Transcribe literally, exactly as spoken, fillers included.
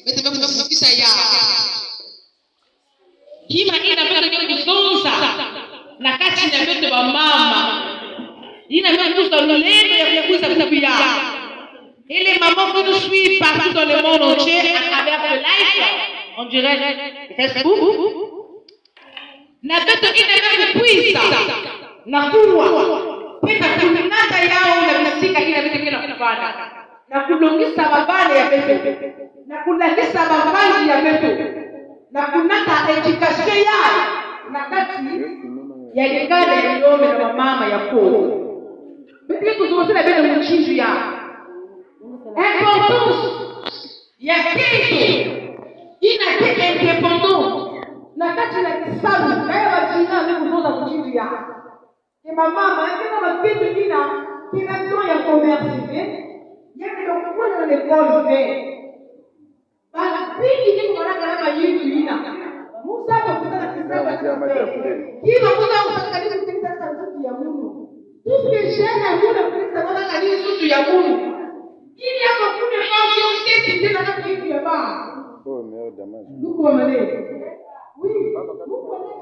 beto me kumukisa ya. Kima ina beto ke kuzonza na kati na beto bamama. Ina me kuzonza lulendo ya kwiza kuku ya. Et les mamans que nous suivent partout dans le monde entier à travers ce live, on dirait Facebook. Na beto ina me kukwiza na kuwa, pe na kunata yao na bisika ina beto ke na kufana. Na kulongisa babana ya beto. Na kulakisa bampangi ya beto. Na kunata éducation yao na kati ya lingala ya yome na bamama ya Kongo. Beto ke kuzonzela beno mutindu ya importance ya kento ina ke indépendante na kati na kisalu, na ya batina me kuzonza mutindu ya. Ke bamama, ke na bakento ina ke na don ya commerce ve, ya ke na kukula na l'école ve. Bana, pingi ni kumana kana mayindu ina. Musa to kusa na kisa na kisa. Kima musa kusa na kani kusa na nsutu ya munu. Tout ce que j'aime à vous, na kusa na kani nsutu ya munu. Ili ya makune pa yo seti ndena na kuyindu ya ba. Oh, merde, dommage. Luku wa mane. Oui, luku wa mane.